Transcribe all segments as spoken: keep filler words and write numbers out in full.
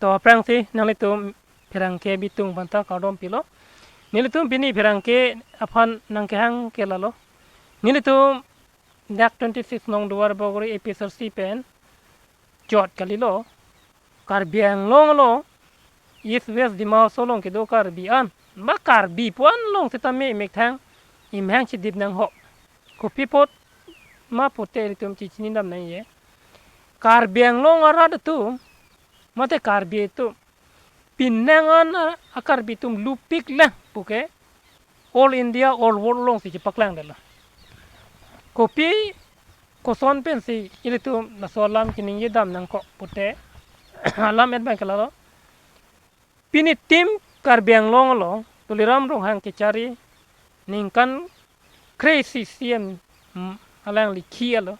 To aphrangsi nanglitum pherangke bitung aphanta kardom pilo. Nelitum pini pherangke aphan nangkehang ke lalo. Nelitum dak twenty-six nong Duar Bagori A P H L C pen chot kalilo. Karbi Anglong along, East West Dima Hasao along kedo Karbi an, ba Karbi pu-an along setame methang imhang chedip nangho. Kopi apot ma pute ilitum chechinidam nangji. Karbi Anglong arat atum, mate Karbi atum, penang an a, a Karbi atum lupik lang puke, all India, all world alongsi chepaklangdetlo. Kopi koson pensi ilitum laso alam keningjedam nangkok pute, alam et abang ke lalo. Pini Team Karbi Anglong along Tuliram Ronghang kechari ningkan kre-isi C M, mm, alangli khi alo.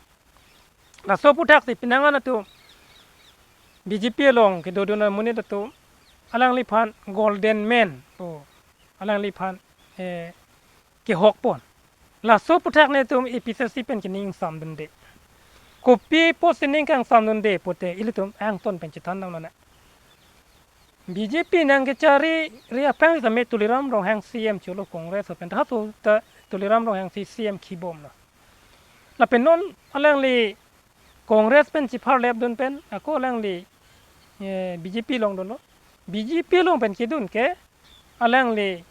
Laso aphuthaksi penang an atum B J P along kedodun amonit atum alangliphan Golden Man pu alangliphan, eh, kehokpon. Laso aphuthak netum A P H L C pen kening ingsamdunde. Kopi apotsi ning kangsamdunde pute ilitum angton pen chethandam nang. B J P nangkechari ri aphrang setame Tuliram Ronghang C M cholo, Congress pen ta hatu ta Tuliram Ronghangsi C M khibomlo. Lapen non alangli Congress pen chipharlepdun pen ako alangli, eh, B J P along dunlo. B J P along pen kedun ke alangli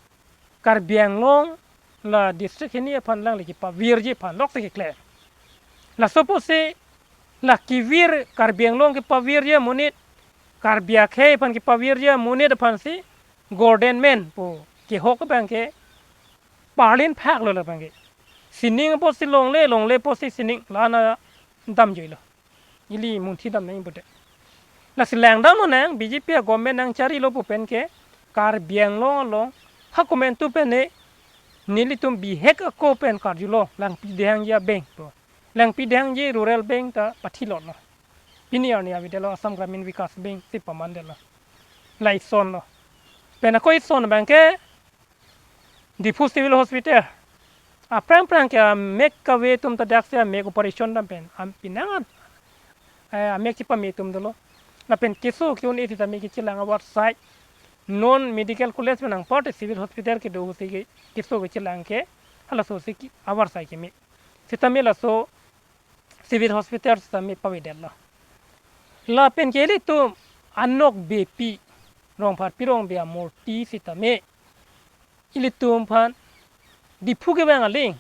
Karbi Anglong la district hini aphan alangli kepavirji aphan loksi keklem. Laso apotsi la kevir, Karbi Anglong kepavirji amonit, Karbi akhei aphan kepavirji amonit aphansi Golden Man pu kehok abang ke parlin phaklo labang ke. Sining apotsi longle, longle apotsi sining, la-an damjuilo. Ili munthidam nangji pute. Lasi langdam nang, B J P a-government nangcharilo pu pen ke Karbi Anglong along ha komantu pen ne nelitum bihek ako pen karjulo, Langpi Dehangji abeng pu. Langpi Dehangji rural bank ta pathilotlo. Pini arni avedetlo, Assam Gramin Vikas Bank si pamandetlo. La isonlo. Pen ako ison abang ke Diphu Civil Hospital. Aphrang aphrang ke amek kave atum ta daksi amek operation dam pen, am, penang an, eh, amek chepame atum dolo. Lapen keso ke-un-e setame kechelang avarsai. Non medical college pen anparta civil hospital kedo ahutsi ke, keso kechelang ke, halasosi ke avarsai keme. Setame laso civil hospital setame pavedetlo. Lapen ke ilitum anokbepi Rongpharpi Rongbe amurti setame ilitum aphan Diphu kevang aling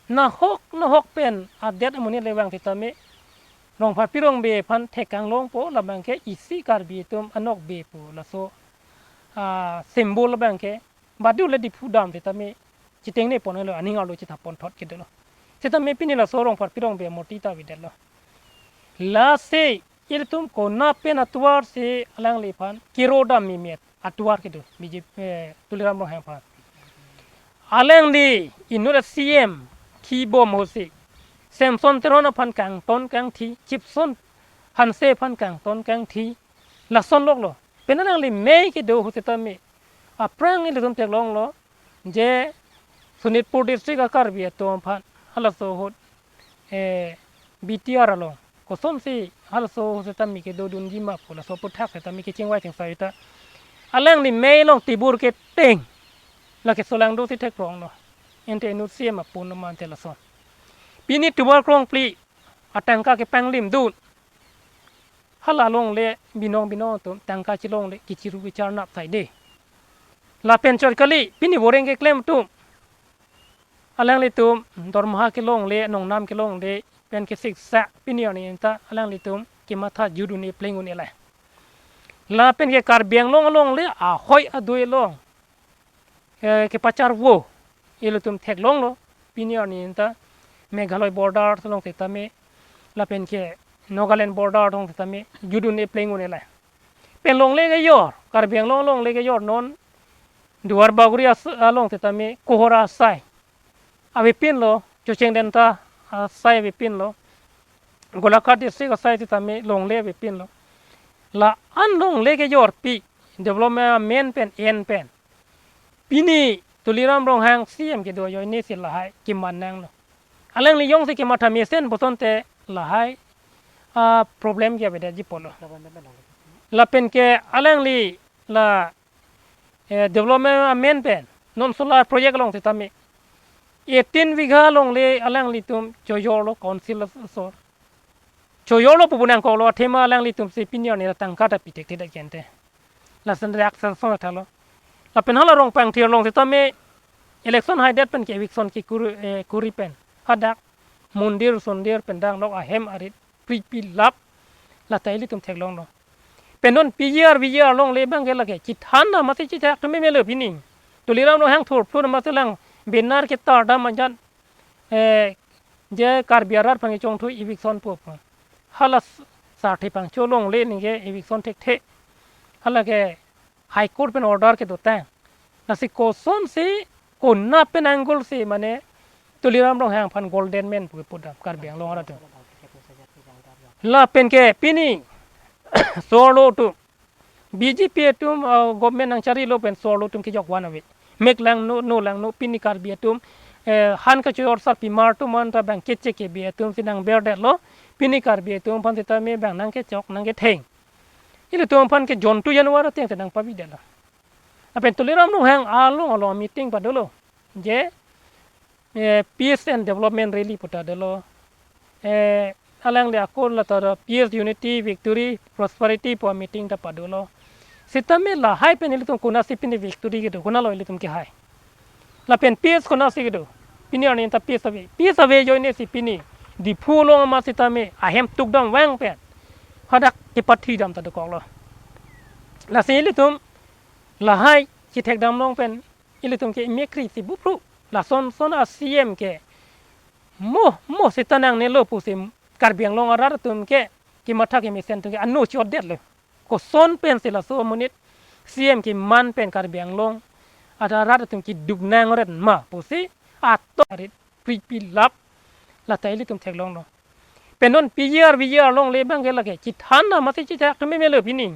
nahok nahok pen adet amonit le vang setame Rongpharpi Rongbe aphan thek kanglongpo, labang ke isi Karbi atum anokbe pu laso, ah, symbol labang ke badu le Diphu dam setame chitengnepon lo, aning arlo chethapon thot kedolo. Setame pini laso Rongpharpi Rongbe amurti ta avedetlo. Lasi ilitum konat pen atovarsi alangliphan kiro dam memet atovar kedo B J P, eh, Tuliram Ronghang aphan. Alangli inut a-C M khibom ahutsi Samson Teron aphan kangton kangthi, Chipson Hanse aphan kangton kangthi, lason loklo. Pen alangli mei kedo ahut setame aphrang ilitum theklonglo je Sonitpur district a-Karbi atum aphan halaso ahut, eh, B T R along kosonsi halaso ahut setame kedodunji ma pu laso aphuthak setame kechingvai chingsai ta alangli mei along tebur keteng lake solangdosi theklonglo. Ante inut C M apun lo ma ante lason. Pini tovar krongphli atangka kepanglimdun, hala longle binong binong atum tangka chelongle kechiru kecharnap saide. Lapen chot kali, pini boreng keklem atum, alanglitum dormaha kelongle, nongnam kelongle pen kesiksa pini arni ta alanglitum kematha jut un-e pleng un-e le. Lapen ke Karbi Anglong alongle ahoi adui along, eh, kepacharvo ilitum theklonglo. Pini arni ta Meghalaya border along setame, lapen ke Nagaland border along setame jut un-e pleng un-e le. Pen longle kejor, Karbi Anglong longle kejor non Duar Bagori as-, along setame Kohora asai avepinlo, Chocheng Denta asai avepinlo, Golaghat district asai setame longle avepinlo. La-an longle kejorpi development amen pen en pen pini Tuliram Ronghang C M kedo ajoinesi lahai keman nanglo. Alangli jongsi kematha mesen pusonte lahai, ah, problem ke avedetji pulo. Lapen ke alangli la, eh, development amen pen non solar project along sitame eighteen bigha along le alanglitum choyorlo council asor. Choyorlo pu nangkoklo, athema alanglitum si pini arni tangka ta pi thekthedet kente. Lason rak sa son thalo. Lapen hala Rongpangthir along sitame election haidet pen ke eviction ke kuri, eh, kuri pen hadak mondir sondir pen dang nok ahem arit pri pi lap, la ta ilitum theklonglo. Pen non P G R, V G R along le abang ke lake chithan na masi chithak thume melo pini. Tuliram Ronghang thurphur masi lang banner ketar dam anjan, eh, je Karbi arat aphan kechongthu eviction pu pu. Hala s-, sarthe pangcho along le ningke eviction thekthe. Hala ke High Court pen order kedotang. Lasi kosonsi, konat pen angle si mane Tuliram Ronghang aphan golden man pu pudam Karbi Anglong arat atum. Lapen ke pini sorlo atum, B J P atum, uh, government nangcharilo pen sorlo atum kejok van ave. Mek langno, no langno, pini Karbi atum, eh, han kachoyor sarpimar atum anta bang keche kebi atum si nang berdetlo, pini Karbi atum aphan sitame bang nangkechok nangketheng. Ilitum aphan ke jontu januar ateng si nang pavidetlo. Lapen Tuliram Ronghang along along meeting padolo. Je, eh, peace and development rally pu ta dolo. Eh, alangli akur la ta do peace, unity, victory, prosperity pu meeting ta padolo. Sitame lahai pen ilitum konatsi pini victory kedo, konatlo ilitum kehai. Lapen peace konatsi kedo. Pini arni ta peace ave. Peace ave ajoine si pini Diphu along amat sitame ahem tukdam vang pen hadak kepathi dam ta dokoklo. Lasi ilitum lahai chithekdam along pen ilitum ke emekri si bupru. Lason son a C M ke mo mo sita nangnelo pusi Karbi Anglong arat atum ke kematha kemesen atum ke ano chodetlo. Koson pensi laso amonit C M keman pen Karbi Anglong arat atum keduk nangret ma pusi ato arit pri pi lap, la ta ilitum theklonglo. Pen non P G R, V G R along le abang ke lake chithan na masi chithak thume melo pini.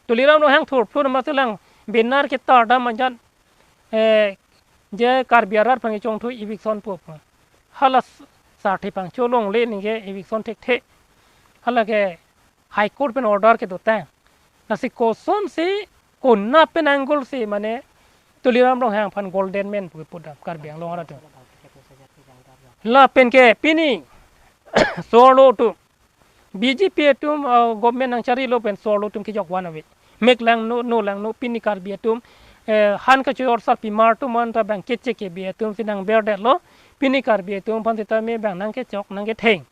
Tuliram Ronghang thurphur masi lang banner ketar dam anjan, eh, je Karbi arat aphan kechongthu eviction pu pu. Hala s-, sarthe pangcho along le ningke eviction thekthe. Hala ke High Court pen order kedotang. Lasi kosonsi, konat pen angle si mane Tuliram Ronghang aphan golden man pu pudam Karbi Anglong arat atum. Lapen ke pini sorlo atum, B J P atum, uh, government nangcharilo pen sorlo atum kejok van ave. Mek langno, no langno, pini Karbi atum, eh, han kachoyor sarpimar atum anta bang keche kebi atum si nang berdetlo, pini Karbi atum aphan sitame bang nangkechok nangketheng.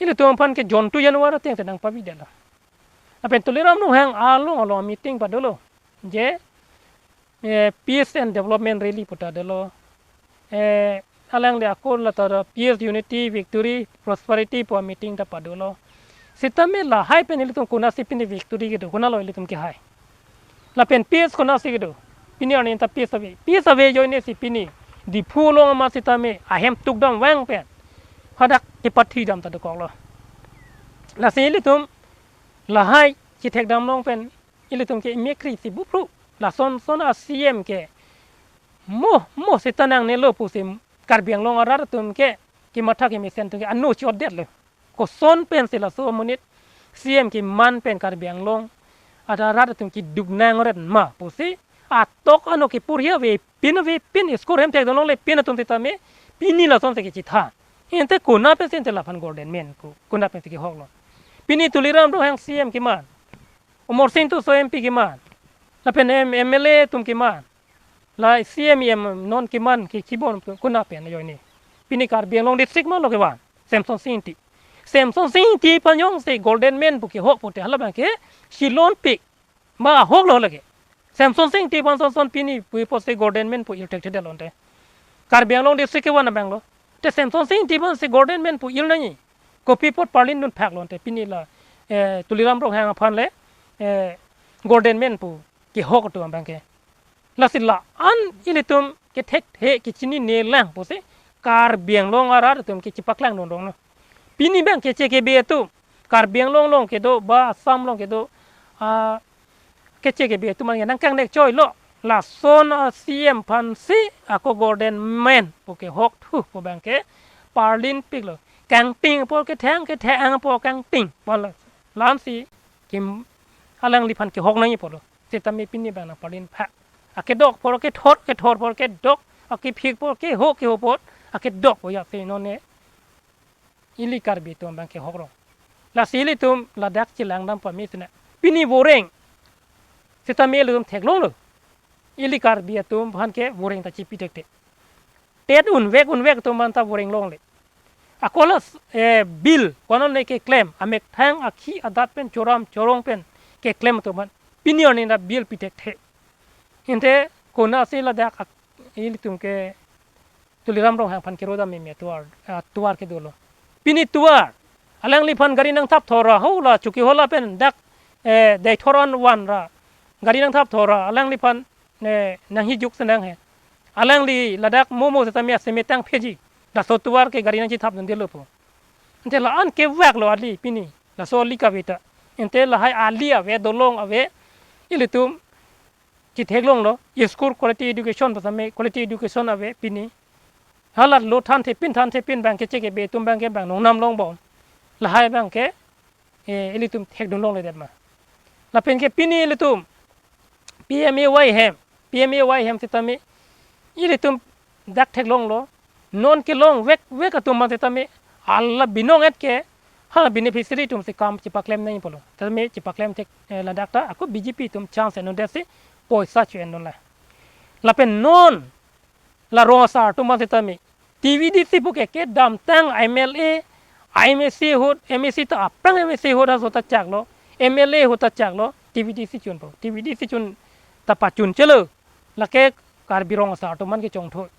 Ilitum aphan ke jontu januar ateng si nang pavidetlo. Lapen Tuliram Ronghang along along meeting padolo. Je, eh, peace and development rally pu ta dolo. Eh, alangli akur la ta do peace, unity, victory, prosperity pu meeting ta padolo. Sitame lahai pen ilitum konatsi pini victory kedo, konatlo ilitum kehai. Lapen peace konatsi kedo. Pini arni ta peace ave. Peace ave ajoine si pini Diphu along amat sitame ahem tukdam vang pen hadak kepathi dam ta dokoklo. Lasi ilitum lahai chithekdam along pen ilitum ke emekri si bupru. Lason son a C M ke mo mo sita nangnelo pusi Karbi Anglong arat atum ke kematha kemesen atum ke ano chodetlo. Koson pensi laso amonit C M keman pen Karbi Anglong arat atum keduk nangret ma pusi atok ano kepurhi ave pin ave pin school hem thekdam longle pin atum sitame pini lasonsi kechithan. Ente konat pensi ente laphan golden man pu, konat pensi kehoklo. Pini Tuliram Ronghang C M keman, Amarsing Tisso M P keman, lapen M-, M L A atum keman, la C M E M non keman ke kibon konat pen ajoine. Pini Karbi Anglong district malo kevan, Semsonsing Ingti. Semsonsing Ingti aphan jongsi golden man pu kehok pute hala abang ke chilonpik ma ahoklo lake. Semsonsing Ingti aphan son son pini pu apotsi golden man pu il thekthedetlo ante. Karbi Anglong district kevan abanglo. Te Semsonsing Ingti aphansi golden man pu il nangji. Kopi apot parlin dun phaklo ante pini la, eh, Tuliram Ronghang aphan le, eh, golden man pu kehok atum abang ke. Lasi la-an ilitum kethekthe kechinine lang pusi Karbi Anglong arat atum kechipaklang dondonglo. Pini abang keche kebi atum, Karbi Anglong along kedo, ba Assam along kedo, ah, keche kebi atum an nangkangnek choilo. Lason a C M aphansi ako golden man pu kehok thu pu abang ke parlin piklo. Kangting apor kethang, kethang apor kangting. Wala lansi kim alangliphan kehok nangji pulo. Setame pini abang nangpalin pha. Akedok apor kethor, kethor apor kedok, akephik apor keho, keho apor akedok apor ya se non ne ili Karbi atum abang kehok rong. Lasi ilitum ladak chelang dam pame sina. Pini voreng. Setame ilitum theklonglo. Ili Karbi atum aphan ke voreng ta chipi thekthek. Tet unvek unvek atum aphan ta voreng longle. Ako la, eh, bill, konon ne keklem, amethang akhi adat pen choram chorong pen keklem atum aphan. Pini arni ta bill pi thekthek. Ante konatsi ladak ak-, ilitum ke Tuliram Ronghang aphan kero dam meme atovar, ah, tovar ke dolo. Pini tovar, alangliphan gari nangthap thor ra, ho la Chokihola pen dak, eh, Deithor an van ra, gari nangthap thor ra, alangliphan, eh, nanghijuk senang he. Alangli ladak momo setame aseme tang pheji, laso tovar ke gari nangchethap dundelo pu. Ante la-an kevaklo ali pini, laso ali kave ta. Ante lahai ali ave, dolong ave, ilitum chetheklonglo, school quality education pasame quality education ave pini. Hala lo than thepin than thepin abang ke cheke be atum abang ke abang nongnam longbom. Lahai abang ke, eh, ilitum thekdun longledet ma. Lapen ke pini ilitum P M A Y hem, P M A Y hem setame ilitum dak theklonglo. Non kelong vek vek atum ma setame hala binong-et ke, ha beneficiary atum si kam chepaklem nangji pulo. Setame chepaklem thek, eh, ladak ta ako B J P atum chance enodetsi poisa cho-endunlo. Lapen non la rong asar atum ma setame T V D C pu ke kedamtang M L A, M A C ahut, M A C ta aphrang M A C ahut halaso ta chaklo, M L A ahut ta chaklo, T V D C chunpo. T V D C chun ta pachun chelo. Lake Karbi Rong Asar atum aphan kechongthui.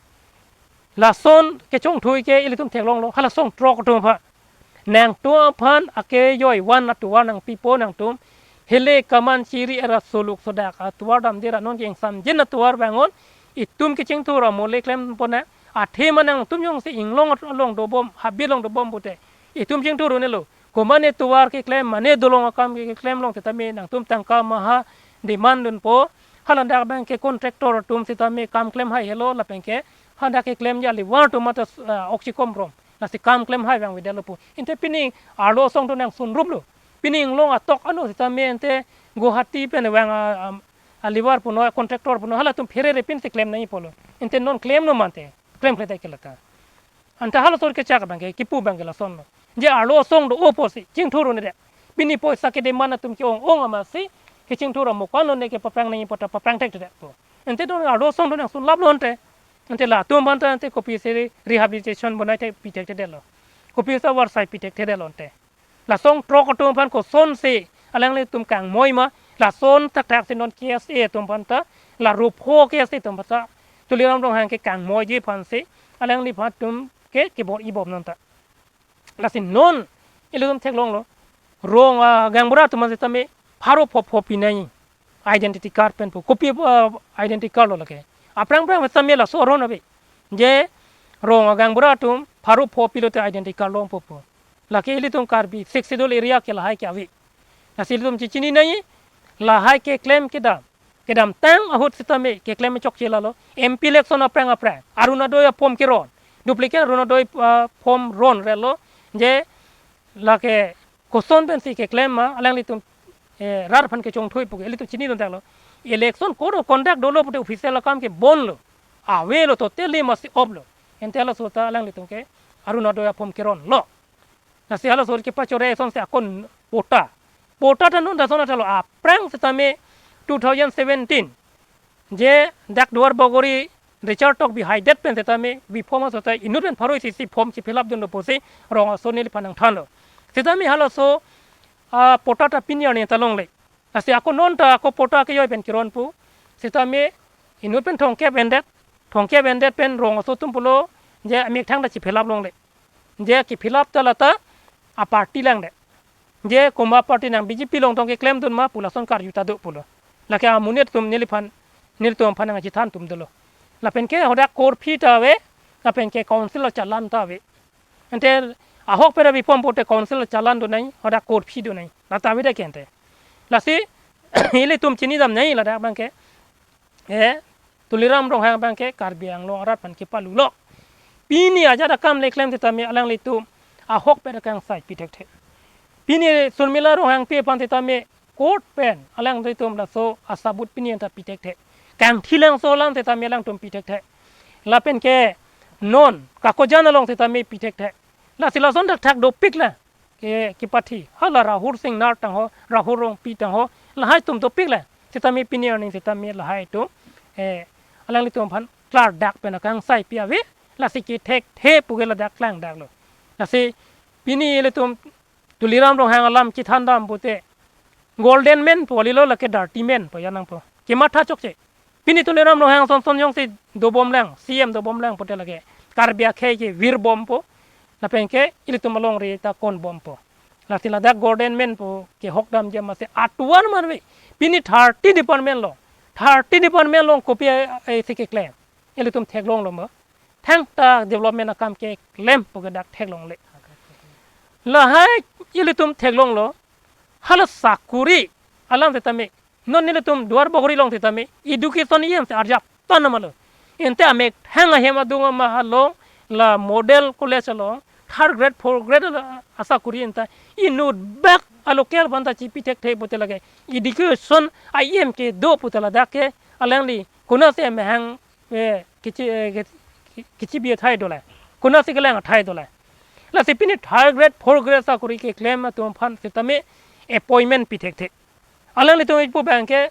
Lason kechongthui ke ilitum theklonglo, hala songtrok atum aphan. Nangtum aphan akejoi van atovar nangpipo nangtum. Hele kaman chiri era soluk sodak atovar damde ra non ke ingsamjin atovar vangon. Itum kechingthur amole klempon na. Athe ma nangtum jongsi inglong along dobom, habit along dobom pute, itum chingthur un-elo. Komatne tovar keklem, mane dolong akam keklem along setame nangtum tangka maha demand dunpo. Hala dak abang ke contractor atum setame kam klem hai helo lapen ke hadak keklemji alivar atum mata, ah, oxycom rom. Lasi kam klem hai vangvedetlo pu. Ante pini arlo asong atum nangsunruplo. Pini inglong atok ano setame ante Guwahati pen vang, ah, ah, alivar puno, contractor puno, halatum pherere pinsi klem nangji pulo. Ante non klemnon ma ante, klemkle dai ke lata. Ante halaso kechak abang ke, kipu abang ke lasonlo. Je arlo asong do-o pusi chingthur un-edet. Pini poisa kedemand atum ke-ong-ong amatsi, kechingthur amo kono ne kepaphrang nangji pu ta paphrang thekthedetpo. Ante non arlo asong do nangsunlaplo ante. Ante latum aphan ta ante kopisi rehabilitation bonai thekpi thekthedetlo. Kopisi avarsai pi thekthedetlo ante. La songtrok atum aphan kosonsi alanglitum kangmoi ma, lason thakthak si non K S A atum aphan ta, la rupo K S A atum aphan ta, Tuliram Ronghang ke kangmoiji aphansi alangliphan atum ke kebor-ibomnon ta. Lasi non ilitum theklonglo, rong, ah, gaonbura atum aphan setame pharo pho pho pinai identity card pen pu. Kopi, ah, identity card lo lake. Aphrang phrang setame laso aron ave. Je rong, ah, gaonbura atum pharo pho pilote identity card longpo pu. Lake ilitum Karbi Sixth Schedule area ke lahai ke ave. Lasi ilitum chechini nai, lahai keklem kedam. Kedamtang ahut setame keklem chokche lalo. M P election aphrang aphrang Orunodoi aform keron. Duplicate Orunodoi, ah, form ronrelo. Je lake koson pensi keklem ma alanglitum, eh, rat aphan kechongthui pu ke ilitum chinidun thaklo. Election code of conduct dolo pute official akam ke bonlo. Avelo, totally masi off lo. Ante halaso ta alanglitum ke Orunodoi aform keronlo. Lasi halaso kepachore asonsi akon patta. Patta ta non ta son ta lo aphrang setame two thousand seventeen. Je dak Duarbagori Richard Tokbi haidet pen setame bi form aso ta inut pen pharo isi isi form si fill up dunlo pusi rong aso neliphan nangthanlo. Setame halaso, ah, patta ta pini arni ta longle. Lasi ako non ta ako patta kejoi pen keron pu. Setame inut pen thomkep endet, thomkep endet pen rong aso atum pulo je amethang ta chi fill up longle. Je ke fill up ta lata a party langdet. Je komat party nang B J P along tong keklemdun ma pu lason karju ta do pulo. Lake amonit atum neliphan, nelitum aphan nangchethan atum dolo. Lapen ke hadak court fee ta ave, lapen ke council along challan ta ave. Ante ahok pera bi form pute council along challan donai, hadak court fee donai. Lata ave de ke ante. Lasi ilitum chinidam nai ladak abang ke. Eh, Tuliram Ronghang abang ke Karbi Anglong arat aphan kepalulo. Pini ajat akam le klem setame alanglitum ahok pera kangsai pi thekthe. Pini Surmila Ronghangpi aphan setame court pen alanglitum laso asabut pini anta pithekthe. Kangthilangso alam setame alangtum pithekthe. Lapen ke non Kakojan along setame pithekthe. Lasi lason thakthak dopik la ke kipathi. Hala Rahul Singnar tangho, Rahul Rongpi tangho, lahai atum dopik la. Setame pini arni setame lahai atum, eh, alanglitum aphan klardak pen akangsai pi ave. Lasi kithekthe pu ke ladak klangdaklo. Lasi pini ilitum Tuliram Ronghang alam chethandam pute golden man pu kalilo, lake dirty man pu ya nangpo. Kematha chokche. Pini Tuliram Ronghang son son jongsi dobomlang, C M dobomlang pute lake Karbi akhei ke virbompo. Lapen ke ilitum alongri ta konbompo. Lasi ladak golden man pu kehokdamji amatsi atuan marve. Pini thirty department along, thirty department along kopi a, a, si keklem. Ilitum theklonglo ma. Thangta development akam keklem pu ke dak theklongle. Lahai ilitum theklonglo. Hala sakuri alam setame, non nelitum Duarbagori along setame education E M si arjap tan namalo. Ante amethang ahem adung ama along, la model college along, third grade, fourth grade ala asakuri anta inut bak a local aphanta chipi thekthe pute lake education E M kedo pute ladak ke alangli konatsi amahang, eh, kichi, eh, kichi, kichibi athai dolang. Konatsi kelang athai dolang. Lasi pini third grade, fourth grade sakuri keklem atum aphan setame appointment pithekthe. Alanglitum ipu abang ke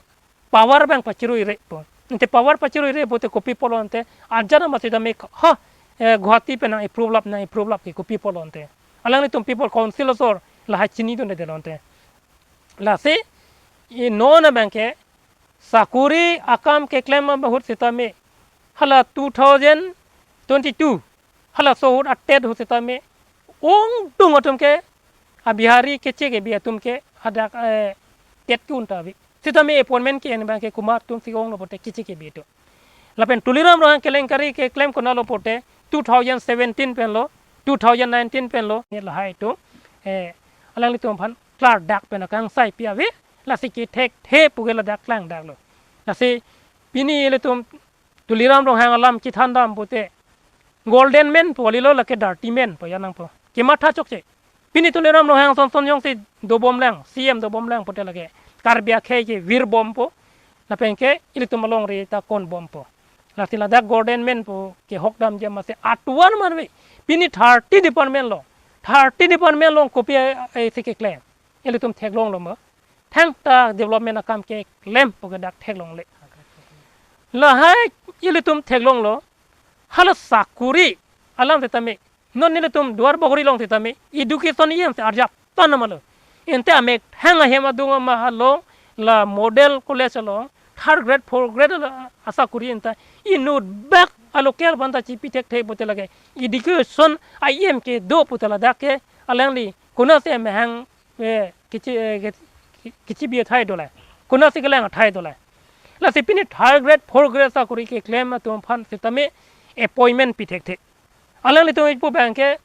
power abang pachiruirepo. Ante power pachiruirepo te kopi pulo ante, ajat amatsi setame ha, eh, Guwahati pen nang-approve lap, nang-approve lap ke kopi pulo ante. Alanglitum people council asor lahai chinidundedetlo ante. Lasi, i non abang ke sakuri akam keklem abahut setame, hala two thousand twenty-two, halaso ahut atet ahut setame, ongdung atum ke, a Bihari keche kebi atum ke, hadak, eh, tet ke-un ta ave. Setame appointment ke-en abang ke komat atumsi onglo pute keche kebi atum. Lapen Tuliram Ronghang kelengkari keklem konatlo pute two thousand seventeen penlo, two thousand nineteen penlo, ne lahai atum, eh, alanglitum aphan klardak pen akangsai pi ave, lasi kithekthe pu ke ladak klangdaklo. Lasi pini ilitum Tuliram Ronghang alam chethandam pute golden man pu kalilo, lake dirty man pu ya nangpo. Kematha chokche. Pini Tuliram Ronghang son son jongsi dobomlang, C M dobomlang pute lake Karbi akhei ke virbompo. Lapen ke ilitum alongri ta konbompo. Lasi ladak golden man pu kehokdamji amatsi atuan marve. Pini thirty department along, thirty department along kopi a, a, si keklem. Ilitum theklonglo ma. Thangta development akam keklem pu ke dak theklongle. Lahai ilitum theklonglo. Hala sakuri alam setame, non nelitum Duarbagori along setame education E M si arjap tan namalo. Ante amethang ahem adung ama along, la model college along, third grade, fourth grade ala asakuri anta inut bak a local aphanta chipi thekthe pute lake education E M kedo pute ladak ke alangli konatsi amahang, eh, kichi, eh, kichi, kichibi athai dolang. Konatsi kelang athai dolang. Lasi pini third grade, fourth grade sakuri keklem atum aphan setame appointment pithekthe. Alanglitum ipu abang ke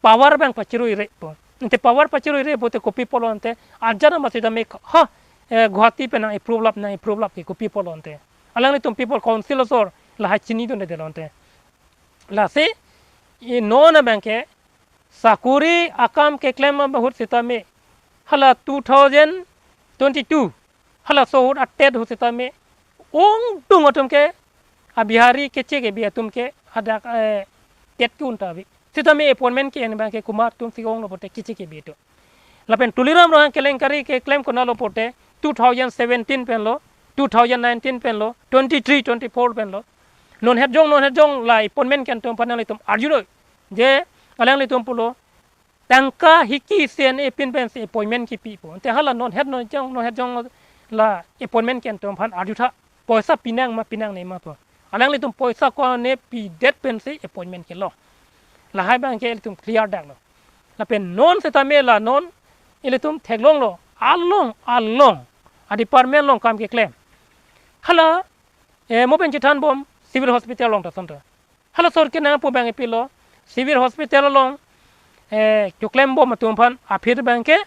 power abang pachiruirepo. Ante power pachiruirepo te kopi pulo ante, ajat amatsi setame ha, eh, Guwahati pen nang-approve lap, nang-approve lap ke kopi pulo ante. Alanglitum people council asor lahai chinidundedetlo ante. Lasi, i non abang ke sakuri akam keklem abahut setame, hala two thousand twenty-two, halaso ahut atet ahut setame, ongdung atum ke, a Bihari keche kebi atum ke, hadak, eh, tet ke-un ta ave. Setame appointment ke-en abang ke komat atumsi onglo pute keche kebi atum. Lapen Tuliram Ronghang kelengkari keklem konatlo pute two thousand seventeen penlo, two thousand nineteen penlo, twenty-three, twenty-four penlo. Non het jong, non het jong la appointment ke-en atum aphan nanglitum arjunoi. Je alanglitum pulo, tangka hiki isi an-e pin pensi appointment kipipo. Ante hala non het non jong, non het jong la appointment ke-en atum aphan arjutha. Poisa pinang ma pinangne ma pu. Alanglitum poisa ko-an-e pidet pensi appointment kelong. Lahai abang ke ilitum clear daklo. Lapen non setame la non ilitum theklonglo. Along, along a department along kam keklem. Hala, eh, mo pen chethanbom civil hospital along ta asonta. Halaso ahut ke nangpu abang ipilo, civil hospital along, eh, choklembom atum aphan aphi abang ke,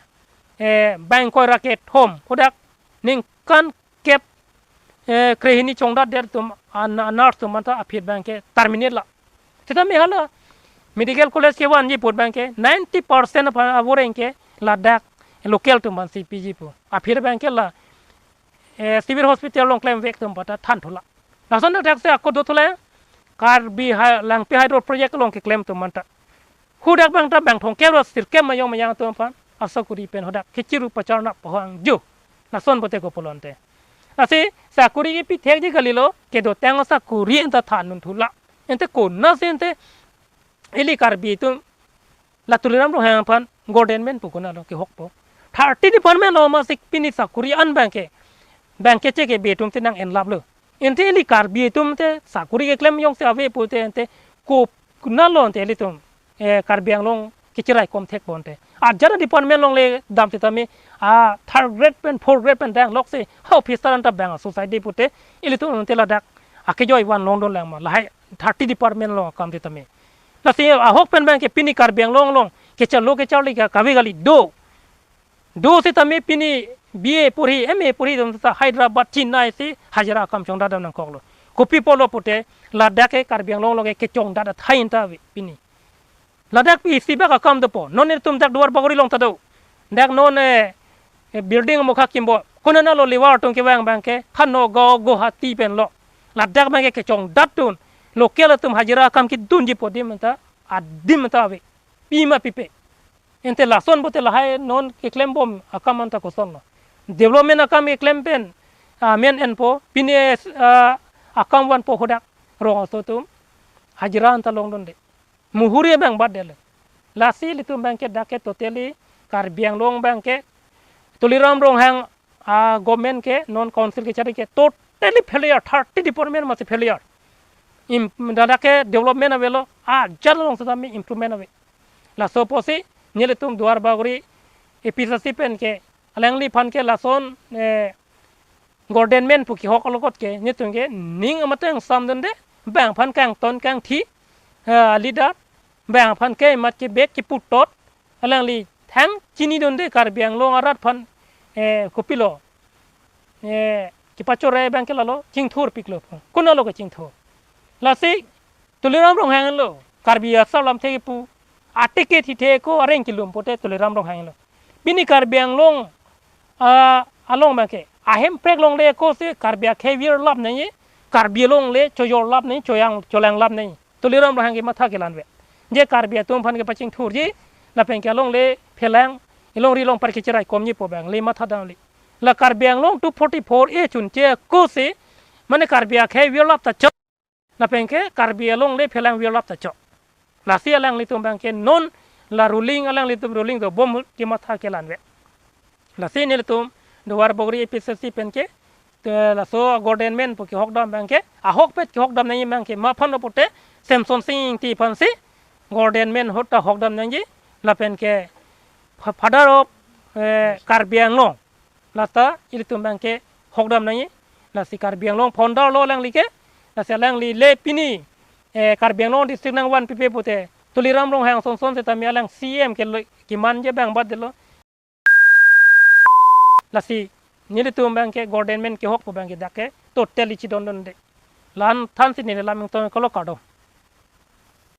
eh, bang ingkoi ra kethom, hadak ningkan kep, eh, krehini chongdatdet atum, an-, nurse atum anta aphi abang ke terminate la. Setame hala medical college kevanji apot abang ke ninety percent aphan avoreng ke ladak local atum aphan si piji pu. Aphi abang ke la, eh, civil hospital along klemvek atum aphan ta than thulang. Lason dak si ako do thulang, Karbi Hy-, Langpi Hydro Project along keklem atum aphan ta. Hadak abang ta bang thongkep ra sirkep mayong mayang atum aphan asakuri pen hadak kechiru pacharna pohang ju. Lason pote ko pulote. Lasi sakuri kepi thekji kalilo, kedotang asakuri anta than thulang. Ante konatsi ante ili Karbi atum la Tuliram Ronghang aphan government pu konatlo kehokpo. Thirty department along masi pini sakuri an abang ke, abang ke che ke be atum te nang-enlaplo. Ante ili Karbi atum te sakuri keklem jongsi ave pute ante konatlo ante ilitum, eh, Karbi Anglong kecherai kom thekpo ante. Ajat department along le dam sitame a third grade pen fourth grade pen dang loksi ha officer anta bang a society pute ilitum ante ladak akejoi van longdun lang ma lahai thirty department along akam sitame. Lasi ahok pen abang ke pini Karbi Anglong along kecharlo kecharli ka kave kali do. Do sitame pini B A porhi, M A porhi atum ta Hyderabad, Chennai si hajira akam chongdat dam nangkoklo. Kopi pulo pute ladak ke Karbi Anglong along ke kechongdat athai anta ave pini. Ladak pi isi bak akam dopo. Non ilitum dak Duar Bagori along ta do. Dak non, eh, eh, building mokha kimbo. Konatlo labour atum kevang abang ke Khanagaon, Guwahati penlo. Ladak abang ke kechongdat dun. Local atum hajira akam kedunji pu adim anta, adim anta ave. Pima pipe. Ante lason pote lahai non keklembom akam anta kosonlo. Development akam keklem pen, ah, men enpo, pini, ah, akam vanpo hadak rong aso atum hajira anta longdunde. Muhuri abang bat dele. Lasi ilitum abang ke dak ke totally Karbi Anglong abang ke Tuliram Ronghang, ah, government ke non council kechari ke totally failure, thirty department masi failure. Im, ladak ke development avelo, ajat along sitame improvement ave. Laso apotsi nelitum Duar Bagori A P C C pen ke alangliphan ke lason, eh, government pu kehok alokot ke nelitum ke ning amat angsam dunde, bang aphan kangton kangthi, eh, leader, bang aphan ke mat ke bek keputot, alangli thang chinidunde Karbi Anglong arat aphan, eh, kopilo, eh, kepachore abang ke lalo chingthurpiklo. Konatlo kechingthur? Lasi Tuliram Ronghang lo, Karbi asar lamthe kepu, atike thithe ako areng kelum pote Tuliram Ronghang lo. Pini Karbi Anglong, ah, along abang ke ahemprek longle ako si Karbi akhei virlap nangji, Karbi along le choyorlap nangji, choyang cholanglap nangji. Tuliram Ronghang kematha kelanve. Je Karbi atum aphan kepachingthurji, lapen ke along le phelang, ilongri longpar kecherai komji pu abang le matha damle. La Karbi Anglong two forty-four A chunche ako si, mane Karbi akhei virlap ta chok. Lapen ke Karbi along le phelang virlap ta chok. Lasi alanglitum abang ke non la ruling, alanglitum ruling dobom kematha kelanve. Lasi nelitum Duar Bagori A P C C pen ke, te laso government pu kehok dam abang ke, ahokpet kehok dam nangji abang ke ma aphanlo pote, Semson Sing Ingti aphan si government ahut ta hok dam nangji, lapen ke fa-, father of, eh, Karbi Anglong. Lata ilitum abang ke hok dam nangji, lasi Karbi Anglong founder lo alangli ke, lasi alangli le pini, eh, Karbi Anglong district nangvanpipe pote, Tuliram Ronghang sonson sitame alang C M ke lo, kemanje abang bat delo. Lasi nelitum abang ke government kehok pu abang ke dak ke totally chidondunde. La-an thansi neli lam ington kolo, kardom.